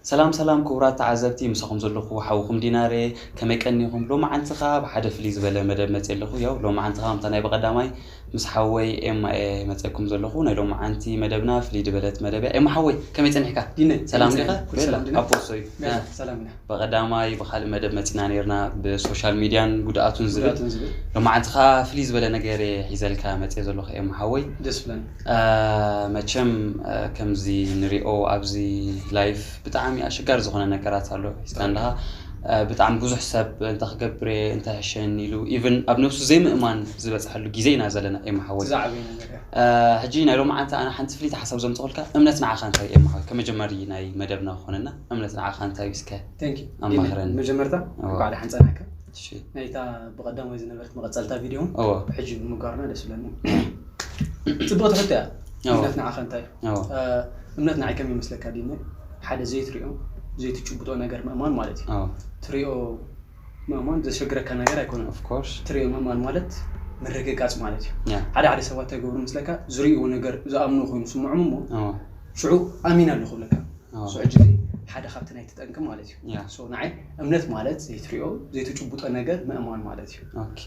ሰላም ሰላም ክቡራት ተዓዘብቲ፣ ምሳኹም ዘለኹ ሓውኹም ዲናሬ። ከመይ ቀኒኹም? ሎማዓንቲ ኸኣ ብሓደ ፍልይ ዝበለ መደብ መፅእ ኣለኹ። ያው ሎማዓንቲ ኸኣ ከምታ ናይ ብቐዳማይ ምስ ሓወይ ኤማ እየ መፀኩም ዘለኹ። ናይ ሎማዓንቲ መደብና ፍልይ ዝበለት መደብ እያ። ኤማ ሓወይ፣ ከመይ ፀኒሕካ? ዲነ፣ ሰላም ከመይ ዲኻ? ፀኒሕካ? ኩሉ ቤላ፣ ሰላም ዲነ? ኣቦ ሰይ። ቤላ፣ ያ። ሰላም ኢና። ብቐዳማይ ብኻልእ መደብ መፂና ነይርና፣ ብሶሻል ሚድያን ጉድኣቱን ዝብል። ጉድኣቱን ዝብል። ሎማዓንቲ ኸኣ ፍልይ ዝበለ ነገር እየ ሒዘልካ መፅእ ዘለኹ ኤማ ሓወይ። ደስ ብለኒ። አ፣ መቸም፣ አ፣ ከምዚ ንሪኦ ኣብዚ ላይፍ ብጣዕሚ ኣሸጋሪ ዝኾነ ነገራት ኣሎ። ሒዝካ ኣለኻ። አ፣ ብጣዕሚ ብዙሕ ሰብ እንታይ ክገብር እየ፣ እንታይ ሕሸኒ ኢሉ፣ ኢቭን ኣብ ነብሱ ዘይምእማን ዝበፅሐሉ ግዜ ኢና ዘለና ኤማ ሓወይ። ዝዓበየ ነገር እያ። አ፣ ሕጂ ናይ ሎማዓንቲ ኣነ ሓንቲ ፍልይቲ ሓሳብ ዘምፅኹልካ፣ እምነት ንዓኻ እንታይ እዩ ኤማ ሓወይ? ከመጀመሪ ናይ መደብና ክኾነና፣ እምነት ንዓኻ እንታይ እዩ እስከ? Thank you። ኣማኽረኒ። ዲነ፣ መጀመርታ እዋ። እንኳዕ ደሓን ጸናሕካ። እሺ። ናይታ ብቐዳማይ ዝነበረት መቐጸልታ ቪድዮ እውን እዋ። ሕጂ ብምግባርና ደስ ይብለኒ። ጽቡቕቲ ሕቶ እያ። እዋ። እምነት ንዓኻ እንታይ እዩ? እዋ። እ፣ እምነት ንዓይ ከመይ ይመስለካ ዲነ? ሓደ ዘይትሪኦ፣ ዘይትጭብጦ ነገር ምእማን ማለት እዩ። እዋ። ትሪኦ ምእማን ዘሸግረካ ነገር ኣይኮነን። Of course። ትሪኦ ምእማን ማለት ምርግጋጽ ማለት እዩ። ያ። ሓደ ሓደ ሰባት እንታይ ይገብሩ መስለካ? ዝሪእዎ ነገር ዝኣምኖ ኮይኑ ስምዖም እሞ እዋ። ሽዑ ኣሚን ኣለኹ ብለካ። እዋ። So ሕጂ እዚ ሓደ ካብቲ ናይቲ ጠንቂ ማለት እዩ። ያ። So ንዓይ እምነት ማለት ዘይትሪኦ፣ ዘይትጭብጦ ነገር ምእማን ማለት እዩ። ኦኬ።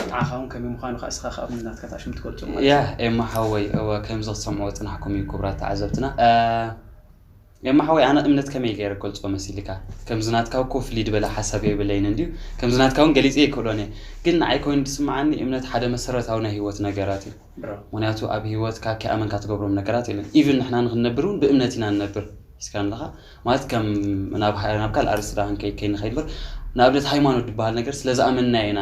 ንዓኻ እውን ከመይ ምዃኑ ከኣ እስኻ ከኣ ብናትካ ተኣሽሙ ትገልጾ ማለት ያ፣ እዩ። ኤማ ሓወይ፣ እወ፣ ከምዚ ክትሰምዕዎ ዝጸናሕኩም እዩ ክቡራት ተዓዘብትና። እ፣ ኤማ ሓወይ፣ ኣነ እምነት ከመይ ገይረ ክገልጾ መሲልካ? ከምዚ ናትካ እኮ ፍልይ ዝበለ ሓሳብ የብለይን እንድዩ። ከምዚ ናትካ እውን ገሊጸ ኣይክእሎን እየ። ግን ንዓይ ኮይኑ ዝስምዓኒ እምነት ሓደ መሰረታዊ ናይ ህይወት ነገራት እዩ። ብራቮ። ምኽንያቱ ኣብ ህይወትካ ከይኣመንካ ትገብሮም ነገራት የለን። ኢቭን ንሕና ንክንነብር እውን ብእምነት ኢና ንነብር። ሒዝካ ኣለኻ ማለት ከም ናብ ሃ-፣ ናብ ካልእ ኣርእስቲ ደኣ ክንከይድ ከይንኸይድ እምበር፣ ንኣብነት ሃይማኖት ዝበሃል ነገር ስለ ዝኣመንና ኢና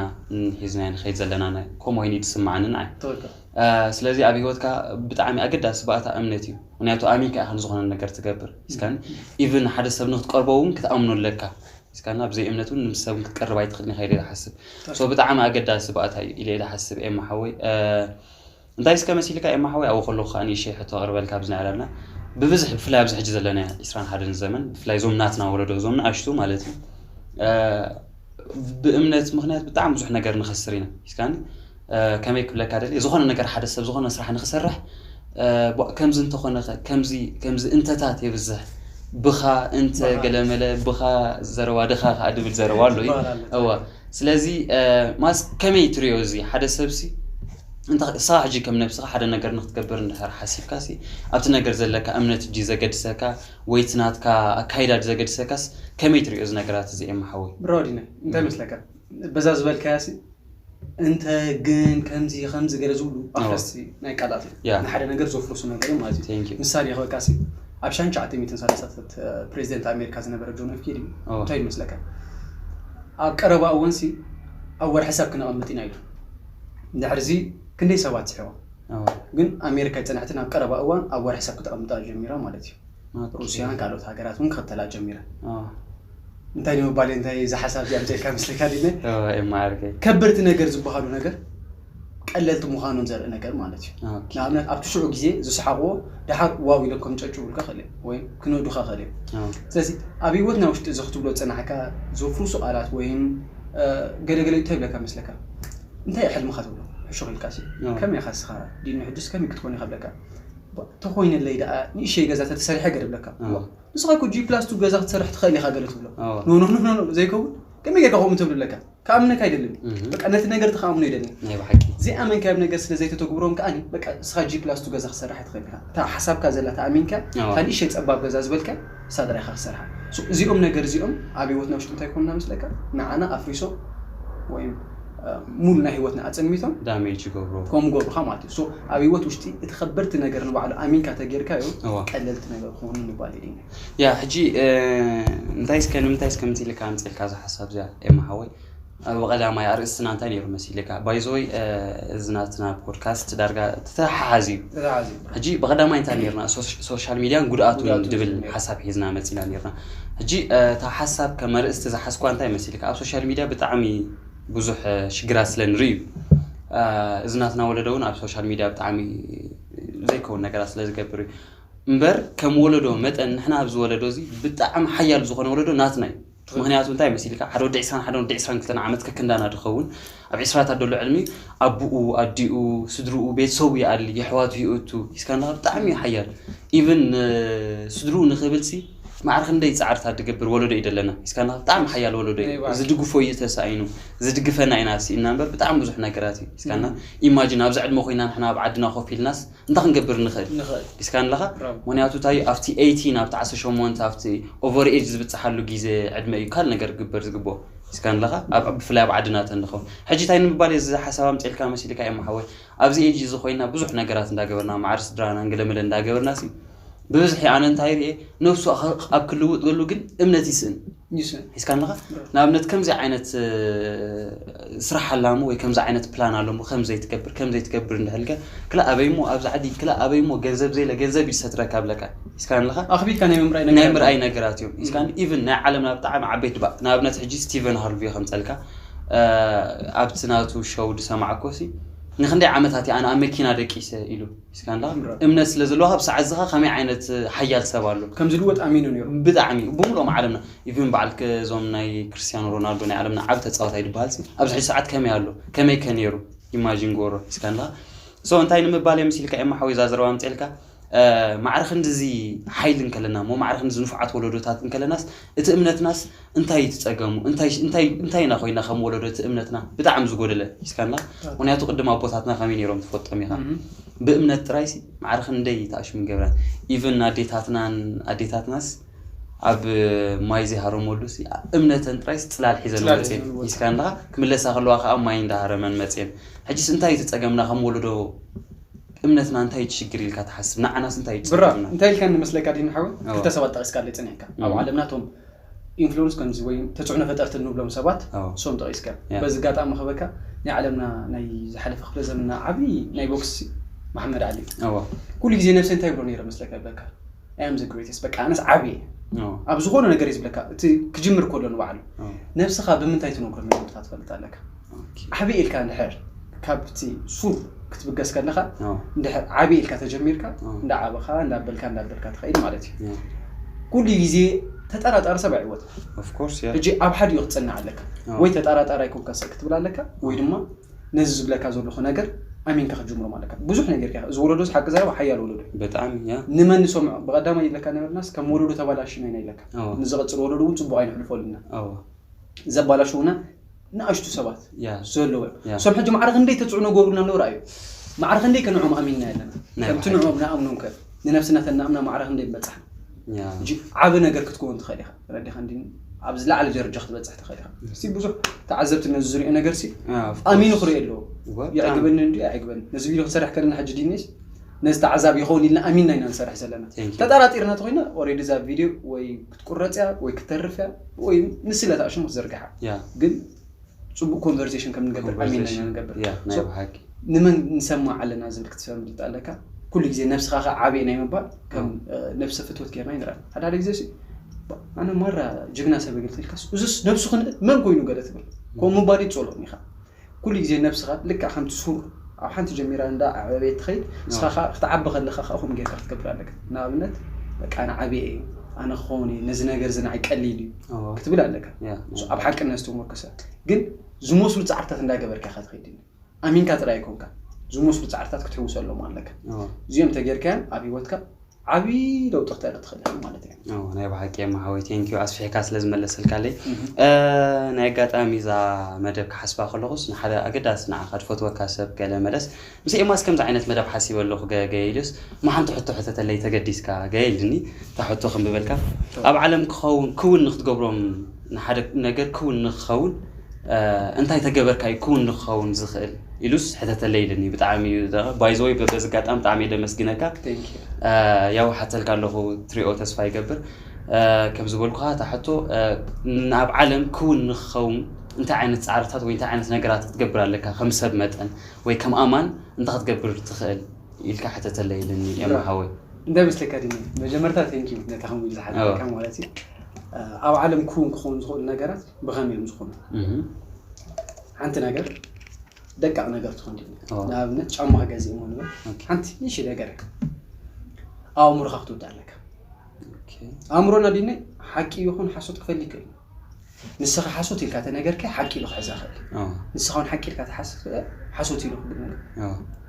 ሒዝናዮ ንኸይድ ዘለና፣ ነ-፣ ከምኡ ኮይኑ እዩ ዝስምዓኒ ንዓይ። ትኽክል። እ፣ ስለዚ ኣብ ህይወትካ ብጣዕሚ ኣገዳሲ ባእታ እምነት እዩ። ምኽንያቱ ኣሚንካ ኢኻ ንዝኾነ ነገር ትገብር። ሒዝካኒ ኢቭን ሓደ ሰብ ንክትቀርቦ እውን ክትኣምኖ ኣለካ። ሒዝካና ብዘይ እምነት እውን ምስ ሰብ ክትቀርብ ኣይትኽእልን ኢኻ ኢለ እየ ዝሓስብ። ትኽክል። So ብጣዕሚ ኣገዳሲ ባእታ እዩ ኢለ እየ ዝሓስብ ኤማ ሓወይ። እ፣ እንታይ እስከ መሲልካ ኤማ ሓወይ፣ ኣብኡ ከለኹ ከኣ ንእሽተይ ሕቶ ኣቕርበልካ ኣብዚ ናይ ዕላልና። ብብዝሒ ብፍላይ ኣብዚ ሕጂ ዘለና ዕስራን ሓደን ዘመን፣ ብፍላይ እዞም ናትና ወለዶ፣ እዞም ንኣሽቱ ማለት እዩ፣ እ፣ ብእምነት ምኽንያት ብጣዕሚ ብዙሕ ነገር ንኸስር ኢና። ሒዝካኒ፣ እ፣ ከመይ ክብለካ ደልየ፣ ዝኾነ ነገር ሓደ ሰብ ዝኾነ ስራሕ ንኽሰርሕ፣ እ፣ ቧ-፣ ከምዚ እንተኾነ ኸ፣ ከምዚ፣ ከምዚ እንተታት የብዝሕ፣ ብኻ እንተ ብኻ። ገለመለ፣ ብኻ ዘረባ ድኻ ከኣ ድብል ዘረባ ኣሎ እዩ። ይበሃል ኣሎ። እወ። ስለዚ፣ እ፣ ማስ ከመይ ትሪኦ እዚ ሓደ ሰብሲ እንተ ንስኻ ሕጂ ከም ነብስኻ ሓደ ነገር ንክትገብር እንድሕር ሓሲብካሲ፣ ኣብቲ ነገር ዘለካ እምነት ድዩ ዘገድሰካ ወይ እቲ ናትካ ኣካይዳ ድዩ ዘገድሰካስ፣ ከመይ ትሪኦ እዚ ነገራት እዚ ኤማ ሓወይ? ብራቮ ዲነ፣ እንታይ እም። መስለካ? በዛ ዝበልካያሲ፣ እንተ፣ ግን፣ ከምዚ፣ ከምዚ ገለ ዝብሉ ኣዎ። ኣፍረስቲ ናይ ቃላት እዮም። ያ። ንሓደ ነገር ዘፍርሱ ነገር እዮም ማለት እዩ። Thank you። ምሳሌ ክበካሲ፣ ኣብ ሻን ትሽዓተ ሚእትን ሰላሳታት፣ እ፣ ፕሬዚደንት ኣሜሪካ ዝነበረ ጆን ኤፍ ኬነዲ ኣዎ። እንታይ ኢሉ መስለካ? ኣብ ቀረባ እዋንሲ ኣብ ወርሒ ሰብ ክነቐምጥ ኢና ኢሉ። ድሕርዚ ክንደይ ሰባት ስሒቖም። ኣዎ። ግን ኣሜሪካ ይጸናሕትን ኣብ ቀረባ እዋን ኣብ ወርሒ ሰብ ክተቐምጣ ጀሚራ ማለት እዩ። ኦኬ። ሩስያን ካልኦት ሃገራት እውን ክኽተላ ጀሚረን። ኣዎ። እንታይ ንምባል እየ፣ እንታይ እዚ ሓሳብ እዚ ኣምጺእካ ምስልካ ዲነ? ኣዎ፣ ኤማ ዓርከይ። ከበድቲ ነገር ዝበሃሉ ነገር ቀለልቲ ምዃኖም ዘርኢ ነገር ማለት እዩ። ኦኬ። ንኣብነት ኣብቲ ሽዑ ግዜ ዝሰሓቕዎ ደሓር ዋው ኢሎም ከም ጨጭቡልካ ክእል እዮም ወይ ክነዱኻ ክእል እዮም። ኣዎ። ስለዚ ኣብ ህይወትና ውሽጢ እዚ ክትብሎ ዝጸናሕካ ዘፍርሱ ቃላት ወይም፣ እ፣ ገለገለ እንታይ ይብለካ መስለካ? እንታይ እዩ ሕልምኻ ትብሎ? ሕሹኽ ኢልካ ሲ። ኣዎ። ከመይ ኢኻ እስኻ ዲኑ ሕጅስ ከመይ ክትኮን ኢኻ ብለካ? ባ-፣ ተኾይነለይ ደኣ ንእሸይ ገዛ ተተሰሪሐ ገለ ብለካ። ኣዎ። ንስኻ እኮ ጂ ፕላስ ቱ ገዛ ክትሰርሕ ትኽእል ኢኻ ገለ ትብሎ። ኣዎ። ኖ፣ ኖ፣ ኖ፣ ኖ፣ ኖ፣ ዘይከውን? ከመይ ጌርካ ከምኡ ትብሎ ብለካ? ክኣምነካ ኣይደልን። እህ። በቃ ነቲ ነገር ተኸኣምኖ ይደልን። ናይ ብሓቂ። ዘይኣመንካዮም ነገር ስለ ዘይተተግብሮም ከኣ በቃ ንስኻ ጂ ፕላስ ቱ ገዛ ክትሰርሕ ትኽእል ኢኻ። እታ ሓሳብካ ዘላ ተኣሚንካ፣ ኣዎ። እታ ንእሸይ ጸባብ ገዛ ዝበልካ፣ ንሳ ጥራይ ኢኻ ክትሰርሓ። ሶ፣ እዚኦም ነገር እዚኦም ኣብ ህይወትና ውሽጢ እንታይ ይኮኑና መስለካ? ንዓና ኣፍሪሶም ወይም፣ እ፣ ሙሉ ናይ ህይወትና ኣጸልሚቶም ዳሜጅ ይገብሩ። ከምኡ ገብሩኻ ማለት እዩ። ሶ፣ ኣብ ህይወት ውሽጢ እቲ ከበድቲ ነገር ንባዕሉ ኣሚንካ ተጌርካዮ፣ እዋ። ቀለልቲ ነገር ክኾኑ ንባል ኢለ። ያ፣ ሕጂ፣ እ፣ እንታይ እስከ፣ ንምንታይ እስከ ምንታይ ኢልካ ኣምጺእልካ እዛ ሓሳብ እዚኣ፣ ኤማ ሓወይ? ኣብ ቀዳማይ ኣርእስትና እንታይ ነይሩ መሲልካ? ባይ ዘ ወይ፣ እ፣ እዚ ናትና ፖድካስት ዳርጋ ተተሓሓዝ እዩ። ተተሓሓዝ እዩ። ሕጂ ብቐዳማይ እንታይ ነይርና? ሶሽ-፣ ሶሻል ሚድያን ጉድኣቱን ጉድኣቱን ድብል ዝብል ነይሩ። ሓሳብ ሒዝና መጺና ነይርና። ሕጂ፣ እ፣ እታ ሓሳብ ከም ኣርእስቲ ዝሓዝኳ እንታይ መሲልካ? ኣብ ሶሻል ሚድያ ብጣዕሚ ብዙሕ፣ እ፣ ሽግራት ስለ ንርኢ እዩ። እ፣ እዚ ናትና ወለዶ እውን ኣብ ሶሻል ሚድያ ብጣዕሚ ዘይከውን ነገራት ስለ ዝገብር እዩ። እምበር ከም ወለዶ መጠን ንሕና ኣብዚ ወለዶ እዚ ብጣዕሚ ሓያል ዝኾነ ወለዶ ናትና እዩ። ምኽንያቱ እንታይ መሲልካ? ሓደ ወዲ ዕስራን ሓደ ወዲ ዕስራን ክልተን ዓመት ከክንዳና ድኸውን፣ ኣብ ዕስራታት ደሎ ዕድሚኡ ኣቡኡ፣ ኣዲኡ፣ ስድርኡ፣ ቤተሰቡ ይኣሊ፣ የሕዋቱ ይእቱ፣ ሒዝካ ኣለኻ ብጣዕሚ እዩ ሓያል። ኢቭን፣ እ፣ ስድርኡ ንኽብልሲ ማዕረ ክንደይ ፃዕርታት ዝገብር ወለዶ እዩ ዘለና። እስካና ብጣዕሚ ሓያል ወለዶ እዩ። ዝድግፎ እዩ ተሳኢኑ፣ ዝድግፈና ኢና ስኢና እምበር ብጣዕሚ ብዙሕ ነገራት እዩ። እስካና ኢማጂን ኣብዚ ዕድመ ኮይና ንሕና ኣብ ዓድና ኮፍ ኢልናስ እንታይ ክንገብር ንኽእል? እስካን ኣለኻ? ምክንያቱ እንታይ ኣብቲ ኤይቲን ኣብቲ ዓሰርተ ሸሞንተ ኣብቲ ኦቨር ኤጅ ዝበፅሓሉ ግዜ ዕድመ እዩ ካል ነገር ክግበር ዝግብኦ። እስካን ኣለኻ? ብፍላይ ኣብ ዓድና ተንኸውን ሕጂ እንታይ ንምባል እዚ ሓሳብ ኣምፅልካ መሲልካ እዮም ሓወይ። ኣብዚ ኤጅ እዚ ኮይና ብዙሕ ነገራት እንዳገበርና ማዕር ስድራና እንግለምለ እንዳገበርና ሲ ብብዝሒ ኣነ እንታይ ርኤ ነብሱ ኣብ ክልውጥ ገሉ ግን እምነት ይስእን። ይስእን። ሒዝካ ኣለኻ? ንኣብነት ከምዚ ዓይነት ስራሕ ኣላሞ ወይ ከምዚ ዓይነት ፕላን ኣሎሞ ከም ዘይትገብር ከም ዘይትገብር እንድሕልከ ክላ ኣበይሞ ኣብዚ ዓዲ ክላ ኣበይሞ ገንዘብ ዘይለ ገንዘብ ይሰትረካ ብለካ። ሒዝካ ኣለኻ? ኣኽቢድካ ናይ ምምራይ ናይ ነገራት ምርኣይ ነገራት እዮም። ሒዝካ ኢቭን ናይ ዓለምና ብጣዕሚ ዓበይቲ ባ ንኣብነት ሕጂ ስቲቨን ሃርቪ ከምፀልካ ኣብቲ ናቱ ሸው ዝሰማዕኮ ሲ ንክንደይ ዓመታት ኣነ ኣብ መኪና ደቂሰ ኢሉ እስካንዳ እምነት ስለ ዘለዋ ካብ ሰዓት ዝኻ ከመይ ዓይነት ሓያል ሰብ ኣሎ ከም ዝልወጥ ኣሚኑ ነይሩ። ብጣዕሚ ብምልኦም ዓለምና ኢቭን በዓል እዞም ናይ ክርስቲያኖ ሮናልዶ ናይ ዓለምና ዓብ ተፃወታይ ዝበሃል ኣብዚ ሕጂ ሰዓት ከመይ ኣሎ ከመይ ከ ነይሩ ኢማጂን ጎሮ እስካንዳ ሶ እንታይ ንምባል የምስልካ ኤማ ሓወይ እዛ ዘረባ ምፅልካ ማዕረ ክንድዚ ሓይሊ እንከለና እሞ ማዕረ ክንድዚ ንፉዓት ወለዶታት እንከለናስ እቲ እምነትናስ እንታይ እዩ ትፀገሙ እንታይ እንታይ እንታይ ኢና ኮይና ከም ወለዶ እቲ እምነትና ብጣዕሚ ዝጎደለ ሒዝካና ምክንያቱ ቅድም ኣቦታትና ከመይ ነይሮም ትፈልጦም ኢኻ ብእምነት ጥራይሲ ማዕረ ክንደይ ተኣሽሙ ገብረን ኢቭን ኣዴታትናን ኣዴታትናስ ኣብ ማይ ዘይሃረመሉ እምነተን ጥራይስ ፅላል ሒዘን መፅን ሒዝካ ኣለካ ክምለሳ ከለዋ ከዓ ማይ እንዳሃረመን መፅን ሕጂስ እንታይ እዩ ትፀገምና ከም ወለዶ እምነትና እንታይ ትሽግር ኢልካ ትሓስብ ንዓናስ እንታይ ብራ ትሽግርና እንታይ ኢልካ ንመስለካ ዲን ሓወ ክልተ ሰባት ጠቂስካ ኣለይ ፅኒሕካ ኣብ ዓለምና ቶም ኢንፍሉንስ ከምዚ ወይ ተፅዕኖ ፈጠርቲ ንብሎም ሰባት ኣዎ። ሶም ጠቂስካ ኣዎ። በዚ ጋጣሚ ክበካ ናይ ዓለምና ናይ ዝሓለፈ ክፍለ ዘመንና ዓብዪ ናይ ቦክስ መሓመድ ዓሊ ኣዎ ኩሉ ግዜ ነብሰ እንታይ ብሎ ነይረ መስለካ ይብለካ ኣም ዘ ግሬተስት በቃ ኣነስ ዓብዪ እየ። ኣዎ ኣብ ዝኾነ ነገር እዩ ዝብለካ እቲ ክጅምር ከሎ ንባዕሉ ኣዎ ነብስኻ ብምንታይ ትነግሮ መጀመርታ ትፈልጥ ኣለካ ኦኬ። ዓብዪ ኢልካ እንድሕር ካብቲ ሱር ክትብገስ ከለኻ ኣዎ። እንድሕር ዓብዪ ኢልካ ተጀሚርካ ኣዎ። እንዳዓበኻ እንዳበልካ እንዳበልካ ትኸይድ ማለት እዩ ኣዎ። ኩሉ ግዜ ተጠራጣሪ ሰብ ኣይዕወት Of course, yeah. ሕጂ ኣብ ሓዲኡ ክትፀንዕ ኣለካ ኣዎ። ወይ ተጠራጣሪ ኣይኮንካ ሰብ ክትብል ኣለካ ወይ ድማ ነዚ ዝብለካ ዘለኹ ነገር ኣሚንካ ክትጅምሮም ኣለካ ብዙሕ ነገር ኢኻ እዚ ወለዶ ሓቂ ዘረባ ሓያል ወለዶ እዩ። ብጣዕሚ ያ ንመን ንሰምዖ ብቐዳማይ ይብለካ ነበርናስ ከም ወለዶ ተባላሽና ኢና ይብለካ ኣዎ። ንዝቐፅል ወለዶ እውን ፅቡቕ ኣይነሕልፈሉና ኣዎ። ዘባላሽውና ንኣሽቱ ሰባት ያ። ዘለዉ እዮም። ያ። እሶም ሕጂ ማዕረ ክንደይ ተፅዕኖ ገብሩና ኣለዉ ረኣዩ። ማዕረ ክንደይ ከንዕኦም ኣሚንና ኣለና። ናይ ከምቲ ብሓቂ። ንዕኦም ንኣምኖም ከ ንነብስና ተናእምና ማዕረ ክንደይ ንበፅሕ። ያ። ሕጂ ዓቢ ነገር ክትከውን ትኽእል ኢኻ። ተረዲኻ እንዲ ኣብ ዝለዓለ ደረጃ ክትበፅሕ ትኽእል ኢኻ። እስቲ ብዙሕ ተዓዘብቲ ነዚ ዝሪኦ ነገር ሲ ያ፣ of course። ኣሚኑ ክሪኦ ኣለዎ። ወጣም። የዕግበኒ እንዲ ኣይዕግበኒ። ነዚ ቪድዮ ክንሰርሕ ከለና ሕጂ ዲኒስ ነዚ ተዓዛቢ ይኸውን ኢልና ኣሚንና ኢና ንሰርሕ ዘለና። Thank you። ተጠራጢርና ተኾይና ኦሬዲ እዛ ቪድዮ ወይ ክትቁረፅ እያ ወይ ክተርፍ እያ ወይ ንስለ ተኣሽሙ ክትዘርግሓ ያ። ግን ፅቡቅ ኮንቨርሴሽን ከም ንገብር ኣሚና ኢና ንገብር ያ፣ ናይ So፣ ብሓቂ። ንመን ንሰማዕ ኣለና ዝብል ክትፈልጥ ኣለካ ኩሉ ግዜ ነብስኻ ከ ዓብየ ናይ ምባል ከም እ፣ ነብሰ ፍትወት ጌርና ይንራ ሓደ ሓደ ግዜ ሲ፣ ኣነ ማራ ጅግና ሰብ ገለ ትልካስ እዙስ ነብሱ ክን መን ኮይኑ ገለ ትብል ከምኡ ምባል ይፀልኦም ኢኻ ኩሉ ግዜ ነብስኻ ልክዕ ከምቲ ሱር ኣብ ሓንቲ ጀሚራ እንዳ ዓበየት ትኸይድ ንስኻ ከዓ ክትዓቢ ከለኻ ከዓ ከምኡ ጌርካ ክትገብር ኣለካ ንኣብነት በቃ ኣነ ዓብየ እየ ኣነ ክኸውን እየ ነዚ ነገር እዚ ንዓይ ቀሊል እዩ ክትብል ኣለካ ኣብ ሓቅነት ተመርኮሰ ግን ዝመስሉ ፃዕርታት እንዳገበርካ ኢኻ ትኸይድ ኣሚንካ ጥራይ ኣይኮንካ ዝመስሉ ፃዕርታት ክትሕውሰ ኣለዎም ኣለካ እዚኦም ተጌርካዮም ኣብ ሂወትካ ዓብዪ ለውጢ ክተርኢ ትኽእል ኢኻ ማለት እዩ። ናይ ብሓቂ የማ ሓወይ ቴንኪዩ ኣስፊሕካ ስለ ዝመለሰልካለይ። ናይ ኣጋጣሚ እዛ መደብ ክሓስባ ከለኹስ ንሓደ ኣገዳሲ ንዓኻ ዝፈትወካ ሰብ ገለ መለስ ምስ ኤማስ ከምዚ ዓይነት መደብ ሓሲበ ኣለኹ ገ- ገ ኢሉስ እሞ ሓንቲ ሕቶ ሕተተለይ ተገዲስካ ገ ኢልኒ እታ ሕቶ ክንብበልካ ኣብ ዓለም ክኸውን ክውን ንክትገብሮም ንሓደ ነገር ክውን ንክኸውን እንታይ ተገበርካ እዩ ክውን ንክኸውን ዝኽእል ኢሉስ ሕተተለይ ኢልኒ ብጣዕሚ እዩ ባይዘወይ በዚ ኣጋጣሚ ብጣዕሚ እየ ደመስግነካ ያው ሓተልካ ኣለኹ ትሪኦ ተስፋ ይገብር ከም ዝበልኩኻ እታ ሕቶ ናብ ዓለም ክውን ንክኸውን እንታይ ዓይነት ፃዕርታት ወይ እንታይ ዓይነት ነገራት ክትገብር ኣለካ ከም ሰብ መጠን ወይ ከም ኣማን እንታይ ክትገብር ትኽእል ኢልካ ሕተተለይ ኢልኒ የማሓወይ እንታይ መስለካ ድኒ መጀመርታ ቴንኪዩ ነታ ከምኡ ኢሉ ዝሓተካ ማለት እዩ ኣብ ዓለም ክውን ክኸውን ዝኽእሉ ነገራት ብኸመይ እዮም ዝኾኑ ሓንቲ ነገር ደቃቕ ነገር ትኾን ድዩ ንኣብነት ጫማ ክገዝእ እሞ ንበል ሓንቲ ንእሽተይ ነገር እያ ኣእምሮኻ ክትወድእ ኣለካ ኣእምሮና ድነ ሓቂ ይኹን ሓሶት ክፈሊ ይክእል ንስኻ ሓሶት ኢልካ ተነገርከ ሓቂ ኢሉ ክሕዛ ክእል ንስኻ እውን ሓቂ ኢልካ ተሓስብ ሓሶት ኢሉ ክብል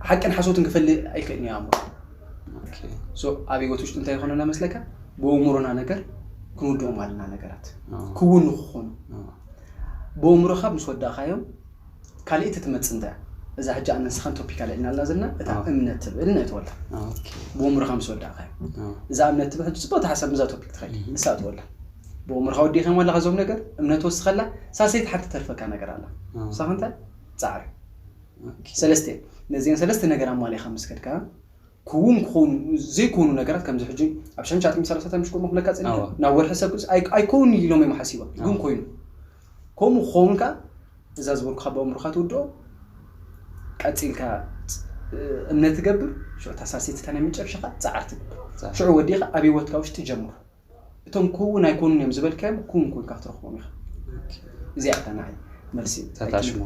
ሓቅን ሓሶትን ክፈሊ ኣይክእልን እዩ ኣእምሮ ኣብ ህይወት ውሽጢ እንታይ ይኾነና መስለካ ብእምሮና ነገር ክንውድኦም ኣለና ነገራት ክውን ንክኾኑ። ብእምሮኻ ምስ ወዳእኻዮም ካልእቲ ትመጽእ እንታይ እያ? እዛ ሕጂ ኣነ ንስኻን ቶፒክ ኣልዕልና ኣለና ዘለና እታ እምነት ትብል ነእትወላ። ብእምሮኻ ምስ ወዳእኻዮም እዛ እምነት ትብል ሕጂ ጽቡቅ ሓሳብ ምዛ ቶፒክ ትኸይድ እሳ እትወላ። ብእምሮኻ ወዲእኻዮም ኣለኻ እዞም ነገር እምነት ወስኸላ ሳሰይቲ ሓንቲ ተርፈካ ነገር ኣላ። ንሳኻ እንታይ ጻዕሪ ሰለስተ ነዚአን ሰለስተ ነገር ኣማሊኻ ምስ ከድካ ክውን ክኾኑ ዘይኮኑ ነገራት ከምዚ ሕጂ ኣብ ሸንሻ ጥሚ ሰላሳ ምሽ ኮሞ ክብለካ ጸኒሐ ናብ ወርሒ ሰብ ኣይኮውን ኢሎም እዮም ሓሲቦም ግን ኮይኑ ከምኡ ክኸውን ከኣ እዛ ዝበልኩኻ ብኣእምሮኻ ትውድኦ ቀጺልካ እምነት ትገብር ሽዑ ታሳሲትታ ናይ መጨረሻኻ ጻዕር ትገብር ሽዑ ወዲኻ ኣብ ህይወትካ ውሽጢ ጀምሩ እቶም ክውን ኣይኮኑን እዮም ዝበልካዮም ክውን ኮይንካ ክትረኽቦም ኢኻ እዚኣ እታ ንዓይ መልሲ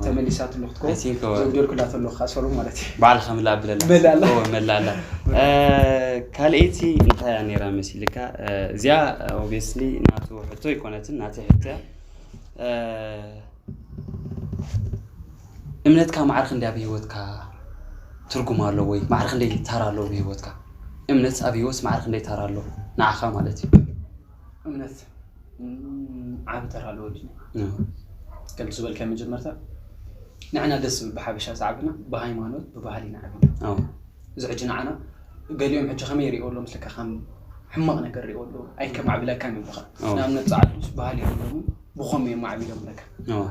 ተመሊሳትሉ ክትከውን ዘጉደልኩላ ተሎ ካሰሉ ማለት እዩ ባዕልኻ ምላእ ብለላ መላላ ካልኣይቲ እንታይ እያ ነይራ መሲልካ እዚኣ obviously ናቱ ሕቶ ኣይኮነትን ናተይ ሕቶ እምነትካ ማዕረ ክንደይ ኣብ ህይወትካ ትርጉም ኣለዎ ወይ ማዕረ ክንደይ ታራ ኣለዎ ብህይወትካ እምነት ኣብ ህይወት ማዕረ ክንደይ ታራ ኣለዎ ንዓኻ ማለት እዩ እምነት ዓቢ ተራ ኣለዎ ዲ ከምቲ ዝበልካዮ መጀመርታ ንዕና ደስ ዝብል ብሓበሻ ዝዓብና ብሃይማኖት ብባህሊ ንዓብና እዚ ሕጂ ንዓና ገሊኦም ሕጂ ከመይ ይሪኦ ኣሎ ምስለካ ከም ሕማቕ ነገር ሪኦ ኣሎ ኣይከም ዓብለካን ይብልካ ንኣብነት ፃዕዱ ባህሊ የብሎም ብኸም እዮም ማዕቢሎም ለካ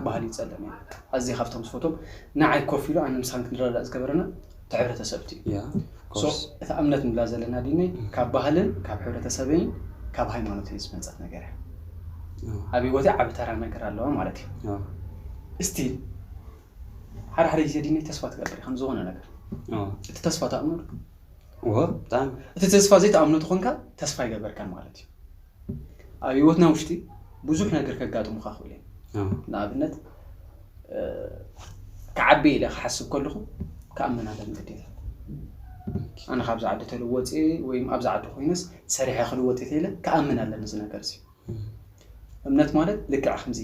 ባህሊ ይፀለም እዮም ኣዚ ካብቶም ዝፈቶም ንዓይ ኮፍ ኢሉ ኣነ ምሳን ክንረዳእ ዝገበረና እቲ ሕብረተሰብ እቲ እታ እምነት ንብላ ዘለና ዲነይ ካብ ባህልን ካብ ሕብረተሰበይን ካብ ሃይማኖት ዝመፀት ነገር እያ ኣብ ህይወተይ ዓቢ ተራ ነገር ኣለዋ ማለት እዩ እስቲል ሓደ ሓደ ግዜ ዲነይ ተስፋ ትገብር ከም ዝኾነ ነገር እቲ ተስፋ ተኣምር እቲ ተስፋ ዘይተኣምኖ ተኾንካ ተስፋ ይገበርካን ማለት እዩ ኣብ ህይወትና ውሽጢ ብዙሕ ነገር ከጋጥሙካ ክእል እዮም ንኣብነት ክዓቢ ኢለ ክሓስብ ከለኹ ክኣምን ኣለኒ ግዴታ ኣነ ካብዚ ዓዲ ተለወፅ ወይ ኣብዚ ዓዲ ኮይነስ ሰሪሐ ክልወጥ ኢለ ክኣምን ኣለኒ እዚ ነገር እዚ እምነት ማለት ልክዕ ከምዚ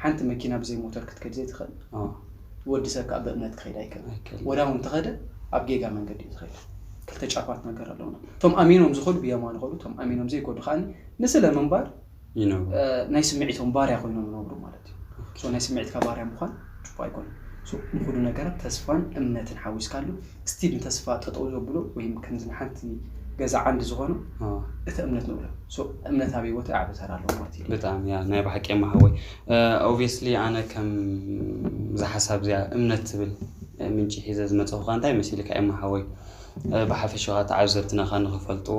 ሓንቲ መኪና ብዘይ ሞተር ክትከድ ዘይትኽእል ወዲ ሰብ ከዓ ብእምነት ክኸይድ ኣይክእል ወላ እውን ተኸደ ኣብ ጌጋ መንገዲ እዩ ዝኸይድ ክልተ ጫፋት ነገር ኣለውና እቶም ኣሚኖም ዝኸዱ ብየማን ይኸዱ እቶም ኣሚኖም ዘይከዱ ከዓ ንስለ ምንባር ናይ ስምዒቶም ባርያ ኮይኖም ይነብሩ ማለት እዩ ናይ ስምዒትካ ባርያ ምኳን ፅቡቅ ኣይኮነ ንኩሉ ነገራት ተስፋን እምነትን ሓዊስካሉ ስቲል ንተስፋ ጠጠው ዘብሎ ወይም ከምዚ ንሓንቲ ገዛ ዓንዲ ዝኾነ እቲ እምነት ንብሎ እምነት ኣብ ህይወት ዓቢ ተራ ኣለዎ ማለት እዩ ብጣዕሚ ያ ናይ ብሓቂ የማሓወይ obviously ኣነ ከም ዝሓሳብ እዚኣ እምነት ትብል ምንጪ ሒዘ ዝመፀኹ እንታይ መሲልካ የማሓወይ ብሓፈሻ ተዓዘብትና ካ ንክፈልጥዎ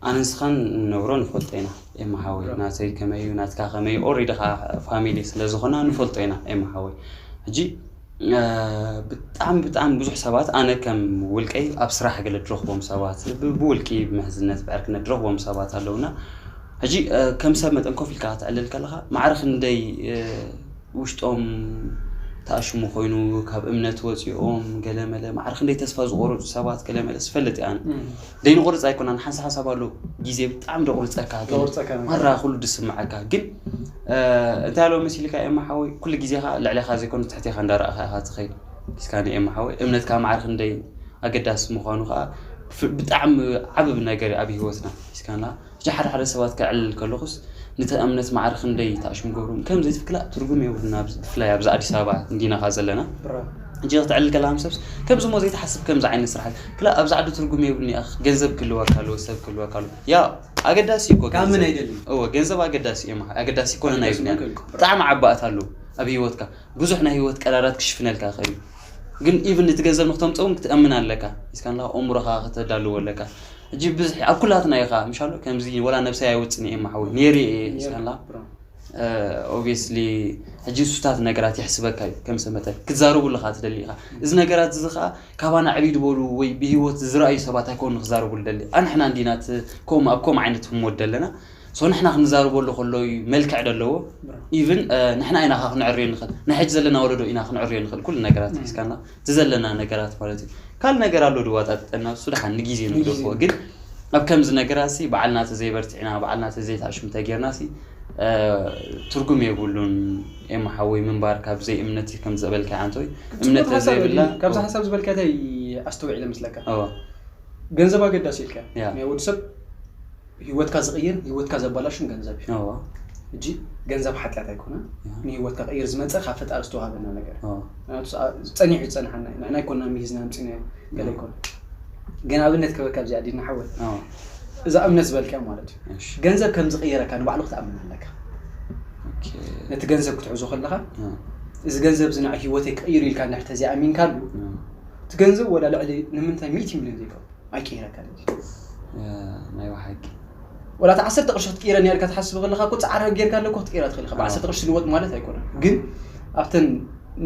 ኣነ ንስኻን ንነብሮ ንፈልጦ ኢና ኤማ ሓወይ ናተይ ከመይ እዩ ናትካ ከመይ እዩ already ካ family ስለ ዝኾና ንፈልጦ ኢና ኤማ ሓወይ ሕጂ ብጣዕሚ ብጣዕሚ ብዙሕ ሰባት ኣነ ከም ውልቀይ ኣብ ስራሕ ገለ ድረኽቦም ሰባት ብውልቂ ብምሕዝነት ብዕርክነት ድረኽቦም ሰባት ኣለውና ሕጂ ከም ሰብ መጠን ኮፍ ኢልካ ክትዕልል ከለኻ ማዕረ ክንደይ ውሽጦም ተኣሽሙ ኮይኑ ካብ እምነት ወፂኦም ገለመለ ማዕረ ክንደይ ተስፋ ዝቆረፁ ሰባት ገለመለ ዝፈልጥ እያ ደይንቆርፅ ኣይኮናን ሓንሳ ሓሳብ ኣሎ ግዜ ብጣዕሚ ደቁርፀካ ማራ ኩሉ ድስምዓካ ግን እንታይ ኣሎ መሲልካ ኤማ ሓወይ ኩሉ ግዜ ካ ልዕሌካ ዘይኮነ ትሕቴካ እንዳረኣካ ኢካ ትኸይድ እስካ ንኤማ ሓወይ እምነትካ ማዕረ ክንደይ ኣገዳሲ ምኳኑ ከዓ ብጣዕሚ ዓብብ ነገር ኣብ ህይወትና እስካና ሕጂ ሓደ ሓደ ሰባት ከዕልል ከለኹስ ነቲ እምነት ማዕረ ክንደይ ተኣሽሙ ገብሮም ከም ዘይትክላ ትርጉም የብሉን ብፍላይ ኣብዚ ኣዲስ ኣበባ እንዲናኻ ዘለና ሕጂ ክትዕልል ከለካ ምስ ሰብስ ከምዚ ሞ ዘይትሓስብ ከምዚ ዓይነት ስራሕ ክላ ኣብዚ ዓዲ ትርጉም የብሉን ያ ገንዘብ ክልወካ ኣለዎ ሰብ ክልወካ ኣለዎ ያ ኣገዳሲ እኮ ገንዘብ ኣይደልን እወ ገንዘብ ኣገዳሲ እዩ ኣገዳሲ ኮነ ናይ ብጣዕሚ ዓባእት ኣለዎ ኣብ ህይወትካ ብዙሕ ናይ ህይወት ቀዳዳት ክሽፍነልካ ይኽእል እዩ ግን even እቲ ገንዘብ ንክተምፀውን ክትእምን ኣለካ እስካንላ እምሮኻ ከተዳልዎ ኣለካ ሕጂ ብዝሒ ኣብ ኩላትና ኢኻ ምሻሎ ከምዚ ወላ ነብሰይ ኣይወፅን እየ ማሓወይ ነይሩ እየ እስካንላ obviously ሕጂ ንሱታት ነገራት ይሕስበካ እዩ ከም ሰብ መጠን ክትዛረቡ ኣለካ ትደሊ ኢኻ እዚ ነገራት እዚ ከዓ ካባና ዕብይ ዝበሉ ወይ ብሂወት ዝረኣዩ ሰባት ኣይኮኑ ክዛረቡ ደሊ ኣንሕና እንዲና ከም ኣብ ከም ዓይነት ህሞት ደለና so ንሕና ክንዛረበሉ ከሎ እዩ መልክዕ ደለዎ even ንሕና ኢና ካ ክንዕርዮ ንኽእል ናይ ሕጂ ዘለና ወለዶ ኢና ክንዕርዮ ንኽእል ኩሉ ነገራት ሒዝካና እቲ ዘለና ነገራት ማለት እዩ ካል ነገር ኣሎ ድዋጣጠና እሱ ደሓን ንግዜ ንግደፎ ግን ኣብ ከምዚ ነገራት ሲ በዓልና ተዘይበርቲዕና በዓልና ተዘይተኣሽሙ ተጌርና ሲ ትርጉም የብሉን ኤማ ሓወይ ምንባር ካብ ዘይ እምነት ከም ዝበልካ ኣንቶይ እምነት ተዘይብላ ካብዚ ሓሳብ ዝበልካ እንታይ ኣስተውዒለ ምስለካ ገንዘብ ኣገዳሲ ኢልካ ናይ ወዲ ሰብ ህይወትካ ዝቕይር፣ ህይወትካ ዘባላሽን ገንዘብ እዩ። እዎ እጂ ገንዘብ ሓጢኣት ኣይኮነን። ንህይወትካ ቀይር ዝመፀ ካብ ፈጣሪ ዝተዋሃበና ነገር እዩ። እዎ ምክንያቱ ጸኒሑ ዝጸንሓና እዩ። ንሕና ኣይኮና ሚሂዝና ኣምፂና ገለ ኣይኮነ። ግን ኣብነት ክበካ ኣብዚኣ ዲና ሓወት እዎ እዛ እምነት ዝበልካ ማለት እዩ። እሺ ገንዘብ ከም ዝቕይረካ ንባዕሉ ክትኣምን ኣለካ። ኦኬ ነቲ ገንዘብ ክትሕዞ ከለካ እዎ እዚ ገንዘብ እዚ ንዓይ ህይወተይ ክቕይር ኢልካ እንድሕር ተዘይኣሚንካሉ እዎ እቲ ገንዘብ ወላ ልዕሊ ንምንታይ ሚእቲ ሚልዮን ዘይከውን ኣይቀይረካ። ያ ናይ ብሓቂ ወላ እቲ ዓሰርተ ቅርሺ ክትቅይረኒ ኢልካ ትሓስብ ከለካ እኮ ፃዕሪ ጌርካ ኣለኮ ክትቅይራ ትኽእል ኢኻ። ብዓሰርተ ቅርሺ ልወጥ ማለት ኣይኮነን። ግን ኣብተን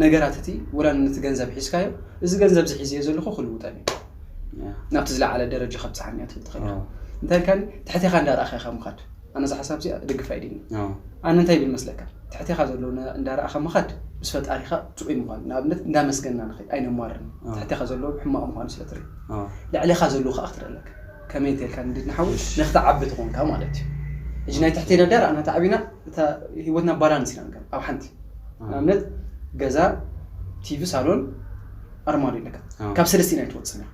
ነገራት እቲ ወላ ነቲ ገንዘብ ሒዝካዮ እዚ ገንዘብ እዚ ሒዝዮ ዘለኹ ክልውጠኒ እዩ ያ ናብቲ ዝለዓለ ደረጃ ከብፅሓኒ እያ ትብል ትኽእል ኢኻ። እዎ እንታይ ኢልካኒ ትሕቴኻ እንዳረኣኻ ኢኻ ምኻድ። ኣነ እዛ ሓሳብ እዚኣ ድግፍ ኣይድኒ። እዎ ኣነ እንታይ ይብል መስለካ ትሕቴኻ ዘሎ ነ- እንዳረኣኻ ምኻድ ምስ ፈጣሪኻ ጥዑይ ምዃኑ ንኣብነት እንዳመስገና ንኸይድ ኣይነማርርን። እዎ ትሕቴኻ ዘሎ ሕማቕ ምዃኑ ስለ ትርኢ እዎ ልዕሌኻ ዘሎ ከዓ ክትርኢ ኣለካ። ከመይ እንተልካ ንድድና ሓዊ ንክትዓቢ ትኾንካ ማለት እዩ። እጂ ናይ ትሕቴና ደር ኣና ተዓቢና እታ ህይወትና ባላንስ ኢና ንገር ኣብ ሓንቲ ንኣብነት ገዛ ቲቪ ሳሎን ኣርማዶ ኣለካ አዎ። ካብ ሰለስቲና ኣይትወፅን ኢኻ።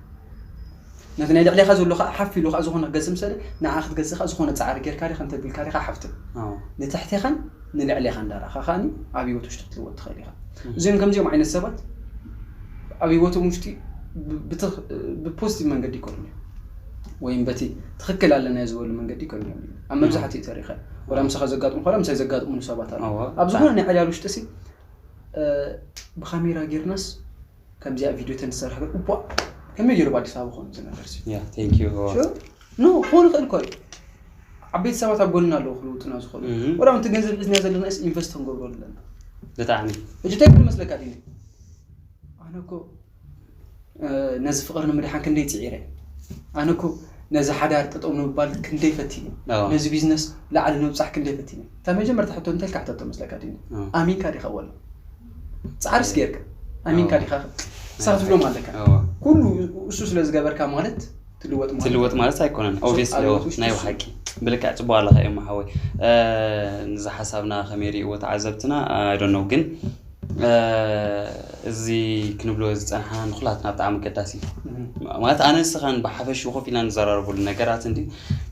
ነቲ ናይ ልዕሌኻ ዘሎ ከዓ ሓፍ ኢሉ ከዓ ዝኾነ ገጽ ምሰለ ንዓ ክትገዝእ ከዓ ዝኾነ ፃዕሪ ጌርካ ዲኻ እንተቢልካ ዲኻ ሓፍትም አዎ። ንትሕቴኻን ንልዕሌኻ እንዳረኻ ከዓኒ ኣብ ህይወት ውሽጢ ክትልወጥ ትኽእል ኢኻ። እዚኦም ከምዚኦም ዓይነት ሰባት ኣብ ህይወቶም ውሽጢ ብ- ብትኽ- ብፖዚቲቭ መንገዲ ይኮኑ ወይም በቲ ትኽክል ኣለና ዝበሉ መንገዲ ይኮኑ ኣብ መብዛሕትኡ ተሪኸ ወላ ምሳኻ ዘጋጥሙ ከላ ምሳይ ዘጋጥሙኒ ሰባት ኣለ አዎ። ኣብ ዝኾነ ናይ ዕላል ውሽጢ ሲ ብካሜራ ጌርናስ ከምዚኣ ቪድዮ ተንሰርሕ እኳ ከመይ ገይሩ ኣብ ኣዲስ ኣበባ ኮኑ ዝነበር ሲ Yeah, thank you. ኖ ክኾኑ ይኽእል እኮ እዩ። ዓበይቲ ሰባት ኣብ ጎንና ኣለዉ ክልውጡና ዝኾኑ Mhm. ወላ እቲ ገንዘብ ሒዝና ዘለናስ ኢንቨስት ክንገብሮ ኣለና። ብጣዕሚ ሕጂ እንታይ ክብል መስለካ ድዩ? ኣነ እኮ እ፣ ነዚ ፍቕሪ ንምድሓን ክንደይ ፅዒረ። ኣነ እኮ ነዚ ሓዳር ጠጠው ንምባል ክንደይ ፈቲነ። አዎ። ነዚ ቢዝነስ ላዕሊ ንምብፃሕ ክንደይ ፈቲነ። እታ መጀመርታ ሕቶ እንታይ ኢልካ ሕተቶ መስለካ ድዩ? አዎ። ኣሚንካ ዲኻ ወላ ፃዕርስ ጌርካ ኣሚንካ አዎ። ዲኻ ክሳብ ትብሎም ኣለካ። አዎ። ኩሉ እሱ ስለ ዝገበርካ ማለት ትልወጥ ማለት ትልወጥ ማለት ኣይኮነን። ኦብቪየስሊ ኣብነት ውሽጢ ናይ እሱ። ብሓቂ ብልክዕ ፅቡቅ ኣለካ እዮም ሓወይ። እ፣ ንዚ ሓሳብና ከመይ ርእይዎ ተዓዘብትና ኣይዶነው ግን እ፣ እዚ ክንብሎ ዝፀንሓና ንኩላትና ብጣዕሚ ኣገዳሲ እዩ። እህ። ማለት ኣነ ንስኻን ብሓፈሽኡ ኮፍ ኢልና ንዘራረበሉ ነገራት እንዲ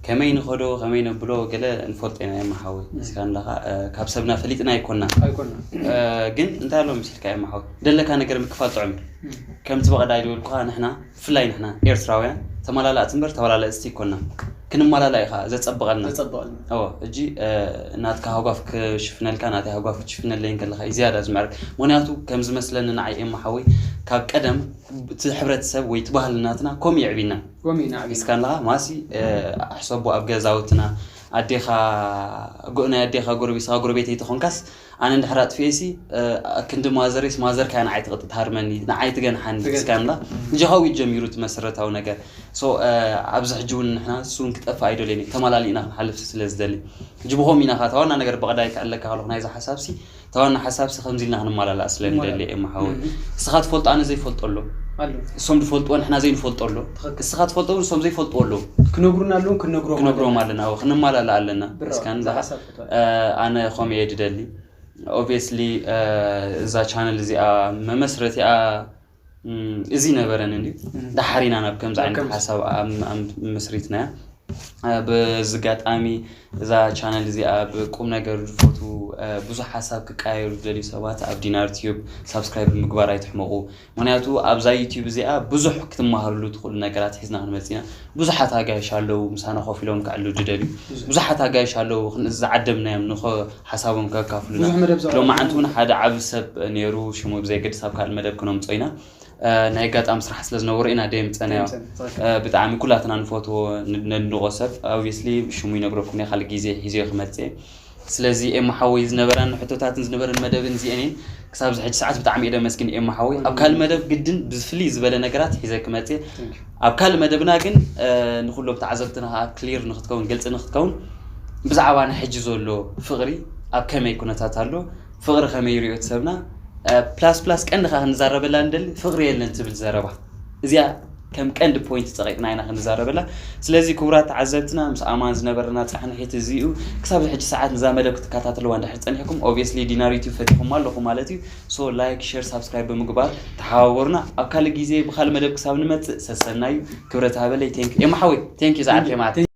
ከመይ ንኸዶ ከመይ ነብሎ ገለ ንፈልጦ ኢና እዮም ሓወይ። ንስኻ እንዳኻ እ፣ ካብ ሰብና ፈሊጥና ኣይኮና ኣይኮና እ፣ ግን እንታይ ኣሎ መሲልካ እዮም ሓወይ ደለካ ነገር ምክፋል ጥዑም እዩ። ከምቲ በቐዳይ ዝበልኩኻ ንሕና ብፍላይ ንሕና ኤርትራውያን ተመላላእቲ እምበር ተበላለፅቲ ኣይኮና። ክንመላላእ ኢኻ ዘፀብቐልና። ዘፀብቐልና ኦ እጂ እ፣ ናትካ ሃጓፍ ክሽፍነልካ ናተይ ሃጓፍ ክትሽፍነለይ ከለካ እዩ ዝያዳ ዝምዕርግ። ምክንያቱ ከም ዝመስለኒ ንዓይ ኤማ ሓወይ ካብ ቀደም እቲ ሕብረተሰብ ወይ እቲ ባህሊ ናትና ከምኡ የዕቢና። ጎሚ ናዕቢ እስካ ኣለካ ማሲ እ፣ ኣሕሰቦ ኣብ ገዛውትና ኣዴኻ ጎ- ናይ ኣዴኻ ጎረቤት ስኻ ጎረቤተይ ተኾንካስ ኣነ እንድሕር ኣጥፊኤሲ እ፣ ክንዲ ማዘሬስ ማዘርካ ንዓይ ትቕጥ ትሃርመኒ ንዓይ ትገንሓኒ ትገንሓኒ። እስካ ንላ እጃኻዊ ጀሚሩ እቲ መሰረታዊ ነገር ሶ እ፣ ኣብዚ ሕጂ እውን ንሕና እሱ እውን ክጠፍእ ኣይደልየኒ ተመላሊእና ክንሓልፍ ስለ ዝደሊ ሕጂ ብኸም ኢና ካ ተዋና ነገር ብቐዳይ ክዕለካ ከለኹ ናይዚ ሓሳብሲ ተዋና ሓሳብሲ ከምዚ ኢልና ክንመላላእ ስለ ንደሊ እዮም ሓወይ እህ። እስኻ ትፈልጦ ኣነ ዘይፈልጦ ኣሎ ኣሎ እሶም ዝፈልጥዎ ንሕና ዘይንፈልጦ ኣሎ ትኽክል። እስኻ ትፈልጦ እውን እሶም ዘይፈልጥዎ ኣሎ ክነግሩና ኣለውን ክነግሮም ክነግሮም ኣለና ኣዎ፣ ክንመላላእ ኣለና ብራው፣ እስካን እዛ በቃ ሓሳብ ፍትዋ። እ፣ ኣነ ከምኡ እየ ድደሊ ኦብቪየስሊ እዛ ቻነል እዚኣ መመስረቲኣ እም፣ እዚ ነበረን እንዲ እም። ዳሓር ኢና ናብ ከምዚ ናብ ዓይነት ከምዚ። ሓሳብ ኣም- ኣም- መስሪትናያ እ፣ በዚ ኣጋጣሚ እዛ ቻነል እዚኣ ብቁም ነገር ዝፈቱ እ፣ ብዙሕ ሓሳብ ክቀያየሩ ዝደልዩ ሰባት ኣብ ዲናር ቲዩብ ሳብስክራይብ ብምግባር ኣይትሕመቑ። ምክንያቱ ኣብዛ ዩቲዩብ እዚኣ ብዙሕ ክትመሃርሉ ትኽእሉ ነገራት ሒዝና ክንመፅእ ኢና። ብዙሓት ኣጋይሽ ኣለዉ ምሳና ኮፍ ኢሎም ክዕልሉ ዝደልዩ ብዙሓት ኣጋይሽ ኣለዉ ዝዓደምናዮም ንኸ ሓሳቦም ከካፍሉና ብዙሕ መደብ ዘውዕሉ። ሎማዓንቲ እውን ሓደ ዓብ ሰብ ነይሩ ሽሙ ብዘይገድስ ኣብ ካልእ መደብ ክነምፆ ኢና እ፣ ናይ ኣጋጣሚ ስራሕ ስለ ዝነበሮ ኢና ደየምፀናዮ ደየምፀና፣ ትኽክል። እ፣ ብጣዕሚ ኩላትና ንፈትዎ ን- ነድንቆ ሰብ ኦብቪየስሊ ሽሙ ይነግረኩም እየ ካልእ ግዜ ሒዘዮ ክመፅእ እየ ስለዚ ኤማ ሓወይ ዝነበረን ሕቶታትን ዝነበረን መደብን እዚአን እየን ክሳብ ዝሕጂ ሰዓት ብጣዕሚ እየ ደመስግን ኤማ ሓወይ ኣብ ካልእ መደብ ግድን ብፍልይ ዝበለ ነገራት ሒዘ ክመፅእ እየ Thank you. ኣብ ካልእ መደብና ግን እ፣ ንኩሎም ተዓዘብትና ከዓ ክሊር ንክትከውን ግልፂ ንክትከውን ብዛዕባ ናይ ሕጂ ዘሎ ፍቅሪ ኣብ ከመይ ኩነታት ኣሎ ፍቅሪ ከመይ ይሪኦ እቲ ሰብና እ፣ ፕላስ ፕላስ ቀንዲ ከዓ ክንዛረበላ ንደሊ ፍቅሪ የለን ትብል ዘረባ እዚኣ ከም ቀንዲ ፖይንት ፀቂጥና ኢና ክንዛረበላ ስለዚ ክቡራት ተዓዘብትና ምስ ኣማን ዝነበረና ፃሕንሒት እዚ እዩ ክሳብ ሕጂ ሰዓት ንዛ መደብ ክትከታተልዋ እንድሕር ፀኒሕኩም ኦብቪየስሊ ዲናር ዩቲዩብ ፈቲኹም ኣለኹም ማለት እዩ ሶ ላይክ ሸር ሳብስክራይብ ብምግባር ተሓባበሩና ኣብ ካልእ ግዜ ብካልእ መደብ ክሳብ ንመፅእ ሰሰናዩ ክብረት ሃበለይ ቴንክ ኤማ ሓወይ ቴንክ ዩ ዝዓርከይ ማለት